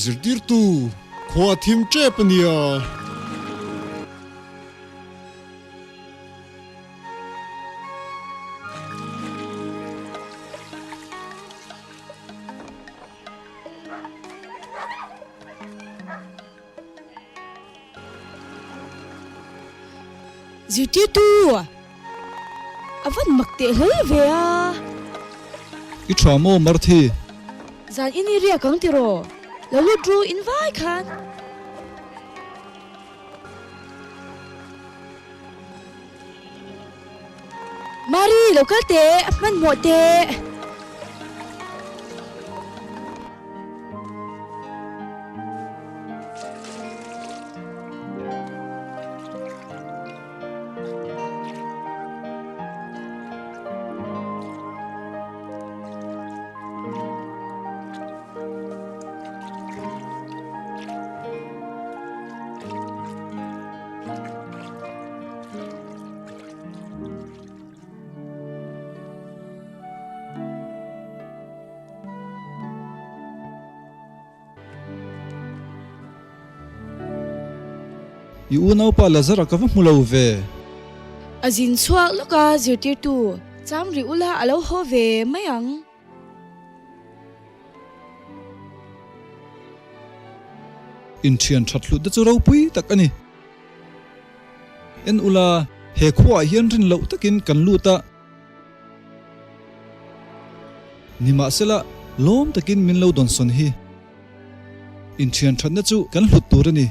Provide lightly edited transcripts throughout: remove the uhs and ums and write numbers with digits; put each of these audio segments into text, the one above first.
Zirtirtu, khua a thim tep a nia. Zirtirtu, a van mak teh hlawl ve a. I tha maw Marthi? Zan in i riak ang tiraw? Lo lut ru in vai khan. Mari, lo kal teh, hmanhmawh teh. I unaupa Lazara ka va hmu lo ve. A zin chhuak lawk a, zirtirtu cham rih ula a lo haw ve mai ang. Inthian that hlut te chu ropui tak a ni. En ula, he khuaah hian rin loh takin kan lut a. Nimahsela, lawm takin min lo dawnsawn hi. Inthian thatna chu kan hlut tur a ni.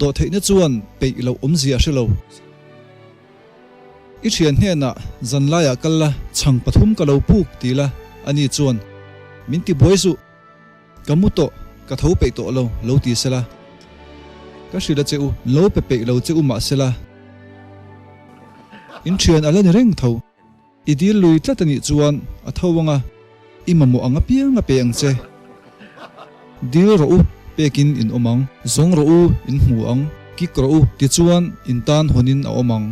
Dawhtheihna chuan peih loh awmzia a hre lo. I thian hnenah zanlaiah kal la, chhang pathum ka lo puk ti la, ani chuan min ti buai suh, ka mu tawh, ka tho peih tawh lo, lo ti sela. Ka hrilh a che u, lo pe peih lo che u mah sela, in thian a la ni reng tho. I dil lui tlat a nih chuan a tho ang a, i mamawh ang apiang a pe ang che. Dil rawh u, pekin in awm ang. Zawng rawh u, in hmu ang. Kik rawh u, tichuan in tan hawnin a awm ang.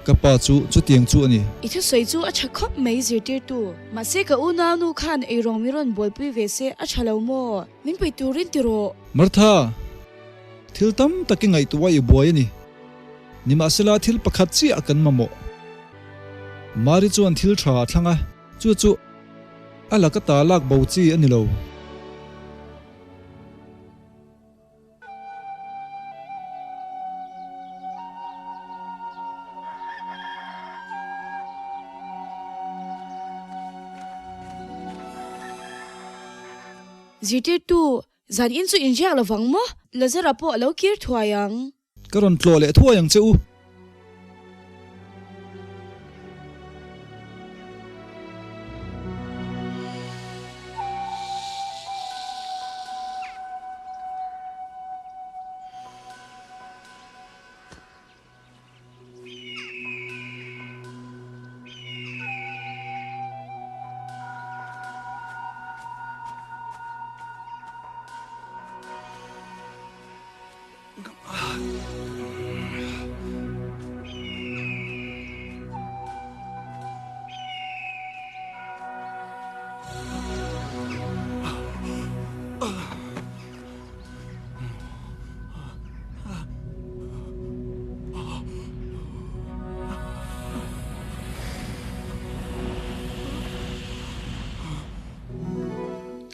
Ka pa chu chutiang chu a ni. I thusawi chu a tha khawp mai zirtirtu. Mahse ka unaunu khan eirawng mi rawn buaipui ve se a tha lo maw? Min pui turin ti rawh. Martha, thil tam tak i ngaihtuah i buai a ni. Nimahsela thil pakhat chiah kan mamawh. Mari chuan thil tha a thlang a, chu chu a laka ta lak bo chi a ni lo. Zirtirtu, zan in chu inriak lovang maw? Lazara pawh a lo kir thuai ang. Ka rawn tlawh leh thuai ang che u.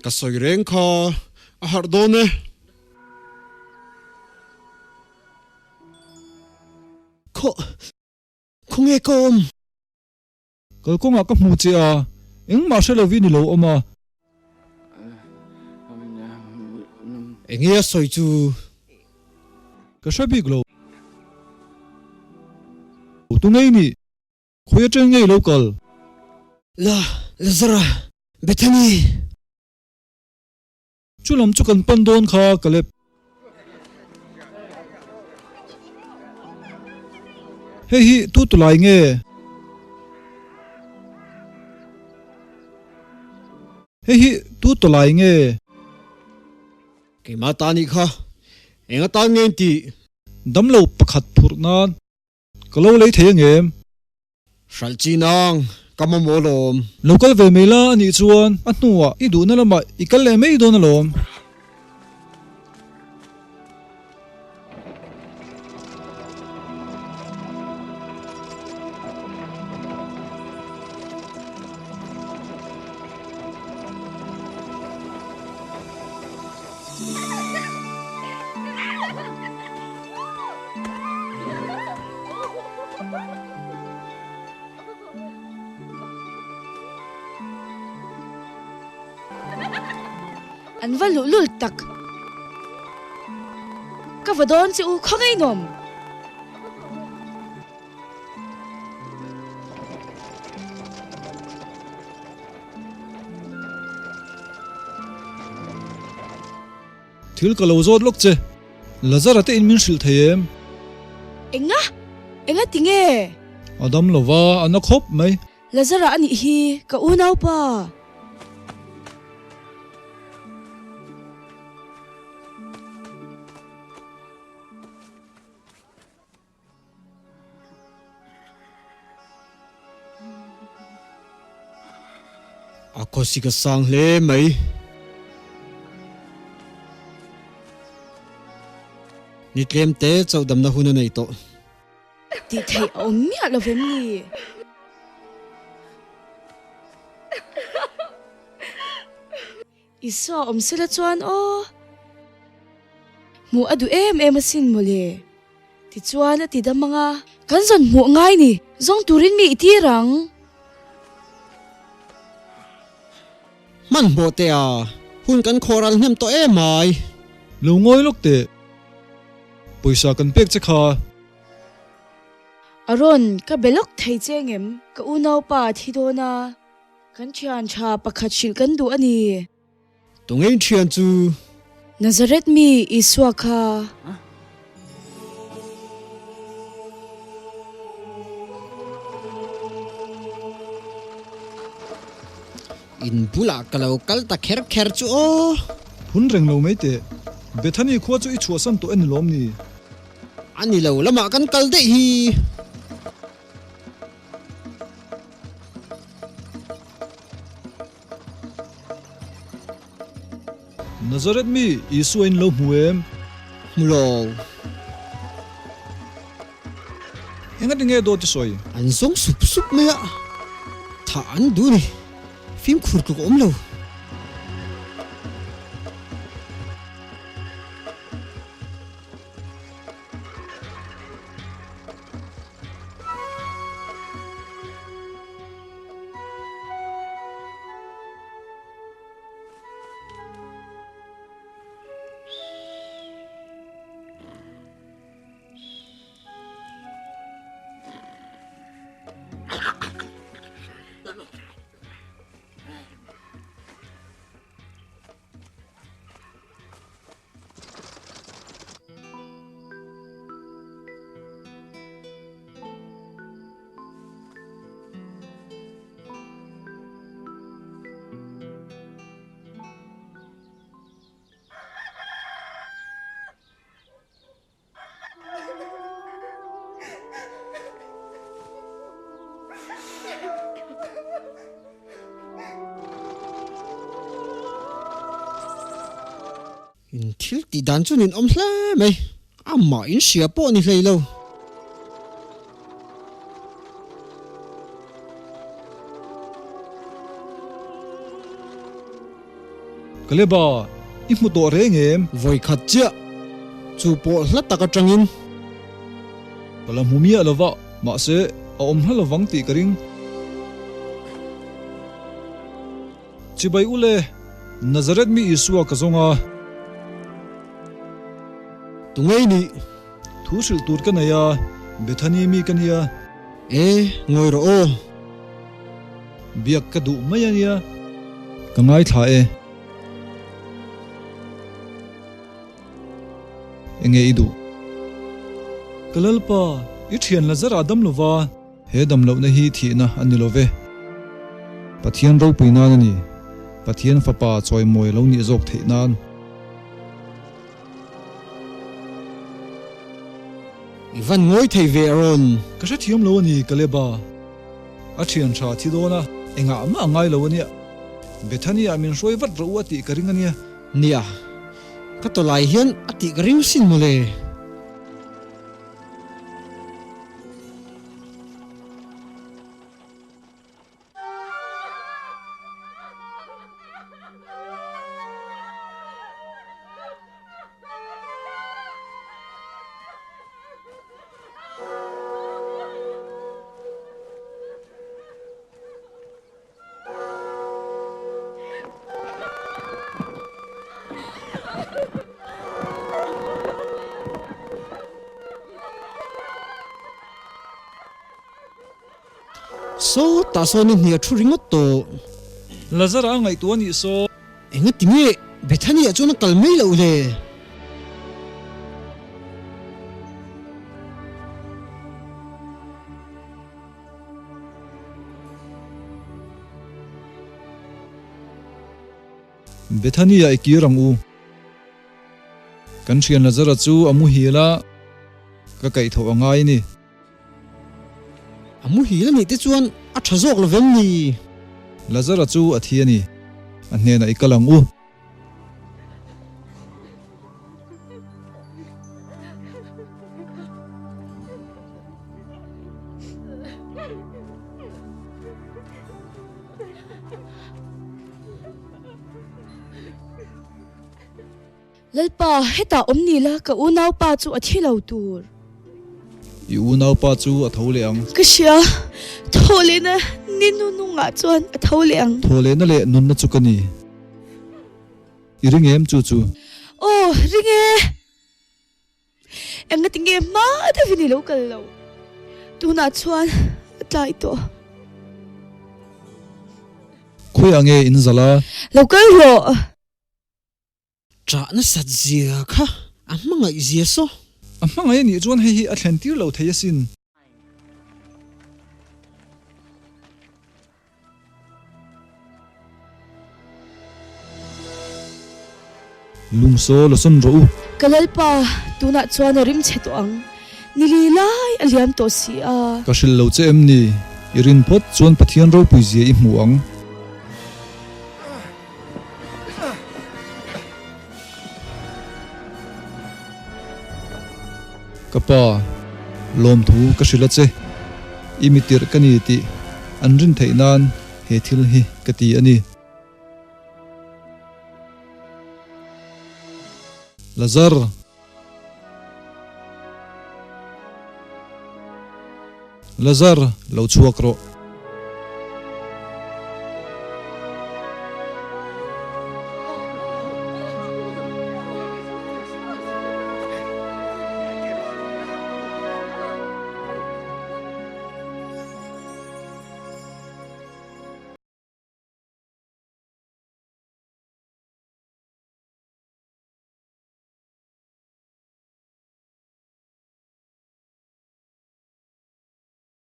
Ka sawi reng kha a harh dawn e. Khaw, khawnge ka awm? Kalkawngah ka hmu che a, engmah hre lovin i lo awm a. Enge a sawi chu? Ka hre bik lo. Tu ngei nih? Khawi atang ngei lo kal? La, Lazara, Bethany. Chu lam chu kan pan dawn kha Caleb. Hei hi tu tu lai nge? Hei hi tu tu lai nge? Keimah ta nih kha eng atan nge in tih? Damlo pakhat phurh nan ka lo lei thei angem? Hralh chi nang. Ka mamawh alawm. Lo kal ve mai la anih chuan a hnuah i duhna lamah i kal leh mai dawn alawm. An va luhlul tak. Ka va dawn che u khaw ngei nawm. Thil ka lo zawt lawk che. Lazara te in min hrilh thei em? Enga? Enga ti nge? A dam lo va, a na khawp mai. Lazara a nih hi, ka unaupa. A khawsik a sang hle mai. Ni tlem te chauh damna hun a nei tawh. Tih theih a awm miah lo vem ni? Isua awm sela chuan aw, hmuh a duh em em asin mawle. Tichuan a ti dam ang a, Kan zawn hmuh ngai ni, zawng turin mi i tir ang. Hmanhmawh teh a, hun kan khawh ral hnem tawh em ai. Lo ngawi lawk teh, pawisa kan pek che kha. Aaron, ka be lawk thei che ngem, ka unaupa a thi dawn a. Kan thian tha pakhat hrilh kan duh a ni. Tungei thian chu. Nazareth mi Isua kha. In bulah ka lo kal ta kher kher chu aw. Phun reng lo mai teh. Bethany khua chu i chhuahsan tawh en lawm ni? A ni lo lamah kan kal daih hi. Nazareth mi Isua in lo hmu em? Hmu lo. Engati nge dawt i sawi? An zawng sup sup mai a, thah an duh ni. Fimkhur tluk a awm lo. In thil tih dan chu nin awm hle mai, amah in hria pawh ni hlei lo. Kaleba, i hmu tawh reng em? Vawi khat chiah, chu pawh hla tak atangin. Ka la hmu miah lova, mahse a awm hla lovang tih ka ring. Chibai u le, Nazareth mi Isua ka zawng a. Tu ngei nih? Thu hrilh tur ka nei a, Bethany mi ka nia. E, ngawi rawh aw. Biak ka duh mai a nia. Ka ngaithla e. Enge i duh? Ka Lalpa, i thian Lazara dam lova. He damlohna hi thihna a ni lo ve. Pathian ropui nan a ni. Pathian Fapa chawimawi lo nih zawk theih nan. I van ngawi thei ve Aaron. Ka hrethiam lo a ni Kaleba. A thian tha thi dawn a, engah mah a ngai lo a nia. Bethany ah min hruai vat rawh u a tih ka ring a nia. Nia, ka tawlai hian a tih ka ring sin mawle. Sawtah sawn i hnial thu ringawt tawh. Lazara a ngaihtuah a nih saw. Engati nge Bethany-ah chuan a kal mai loh le? Bethany-ah i kir ang u. Kan thian Lazara chu a muhil a, ka kaihthawh a ngai a ni. A muhil a nih te chuan a tha zawk lo vem ni? Lazara chu a thi a ni. A hnenah i kal ang u. Lalpa, hetah awm ni la, ka unaupa chu a thi lo tur. I unaupa chu a tho leh ang. Ka hria, thaw lehna ni nunungah chuan a tho leh ang. Thaw lehna leh nunna chu ka ni. I ring em chu chu? Aw, ring e. Engati nge hma deuhin i lo kal lo? Tunah chuan a tlai tawh. Khawiah nge in zalh a? Lo kal rawh. Ṭah nasat zia kha a hmangaih zia saw. A hmangaih a nih chuan hei hi a thlen tir lo thei asin. Lungsaw la sawn rawh u. Ka Lalpa, tunah chuan a rim chhe tawh ang. Ni li lai a liam tawh si a. Ka hrilh lo che em ni? I rin phawt chuan Pathian ropui zia i hmu ang. Ka pa, lawmthu ka hrilh a che. I mi tirh ka ni tih an rin theih nan he thil hi ka ti a ni. Lazar! Lazar, lo chhuak rawh.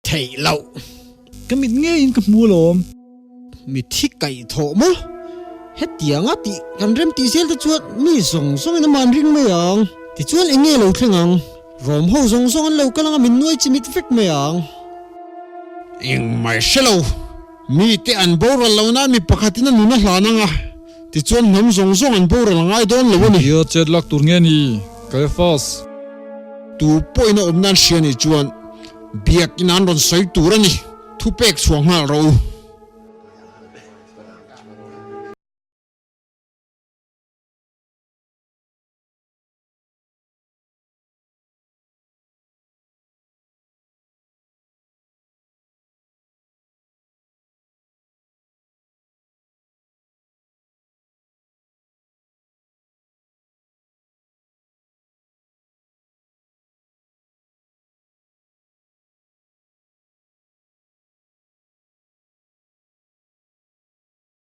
Theih loh. Ka mit ngeiin ka hmu alawm. Mithi kaih thawh maw? Hetianga tih kan rem tih zel te chuan mi zawng zawngin ama an ring mai ang. Tichuan eng nge lo thleng ang? Rawm ho zawng zawng an lo kal anga min nuai chimit vek mai ang. Engmah hre lo. Mite an boral lo nan mi pakhatin a nun a hlan ang a, tichuan hnam zawng zawng an boral a ngai dawn lo a ni. Engtia chet lak tur nge ni, Caiaphas? Tu pawhin a awm nan hria nih chuan biakin an rawn sawi tur a ni, thupek chhuah nghal rawh u.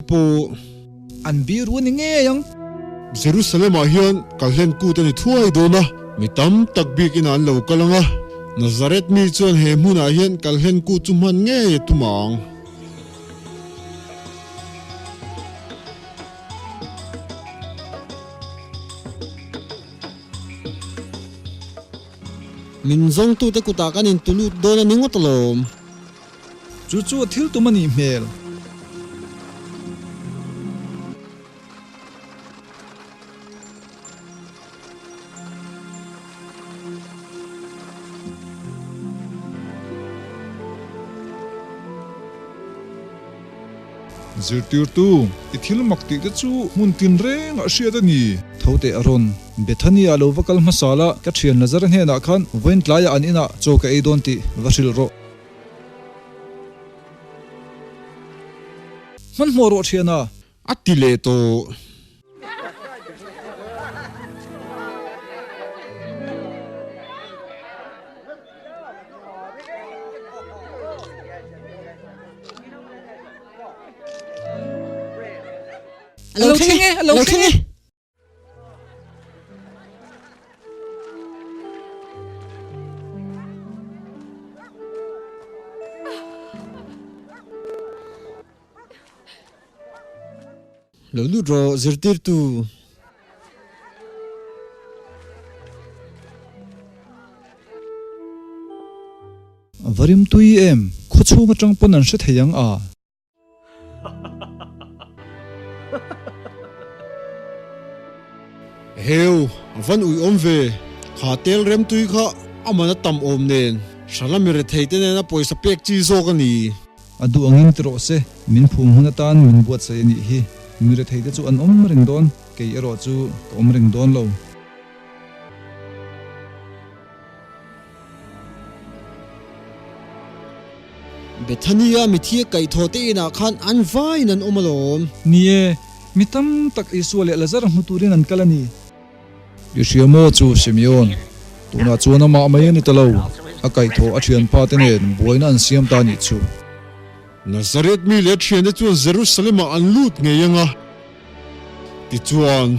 Pawh an biru a ni ngei ang. Jerusalem-ah hian kalhlen kut a ni thuai dawn a, mi tam tak bikin an lo kal ang a. Nazareth mi chuan he hmunah hian kalhlen kut chu hman ngei a tum ang. Min zawngtute kutah kan intulut dawn a ni ngawt alawm. Chu chu a thil tum a nih hmel. Zirtirtu, i thil mak tih te chu hmun tinrengah hriat a ni. Tho teh a rawn. Bethania lo va kal hmasa la, ka thian Lazara hnenah khan vawiin tlaiah an inah chaw ka ei dawn tih va hrilh rawh. Hmanhmawh rawh thiana. A ti leh tawh. A lo thleng e, a lo thleng e. Lo lut rawh zirtirtu. A va rim tui em? Khawchhung atang pawn an hre thei ang a. Heu, a van ui awm ve. Kha tel rem tui kha a man a tam awm nen, hrala mi rethei te nena pawisa pek chi zawk a ni. A duh angin ti rawh se, min phum hun atan min buatsaih a nih hi. Mi rethei te chu an awm reng dawn, kei erawh chu ka awm reng dawn lo. Bethania mithi a kaihthawh te inah khan an vaiin an awm alawm. Ni e, mi tam tak Isua leh Lazara hmu turin an kal a ni. I hria maw chu Simeon, tunah chuan amah mai a ni ta lo, a kaihthawh a thianpa te nen buaina an siam ta nih chu. Nazareth mi leh a thiante chuan Jerusalem-ah an lut ngei ang a, tichuan.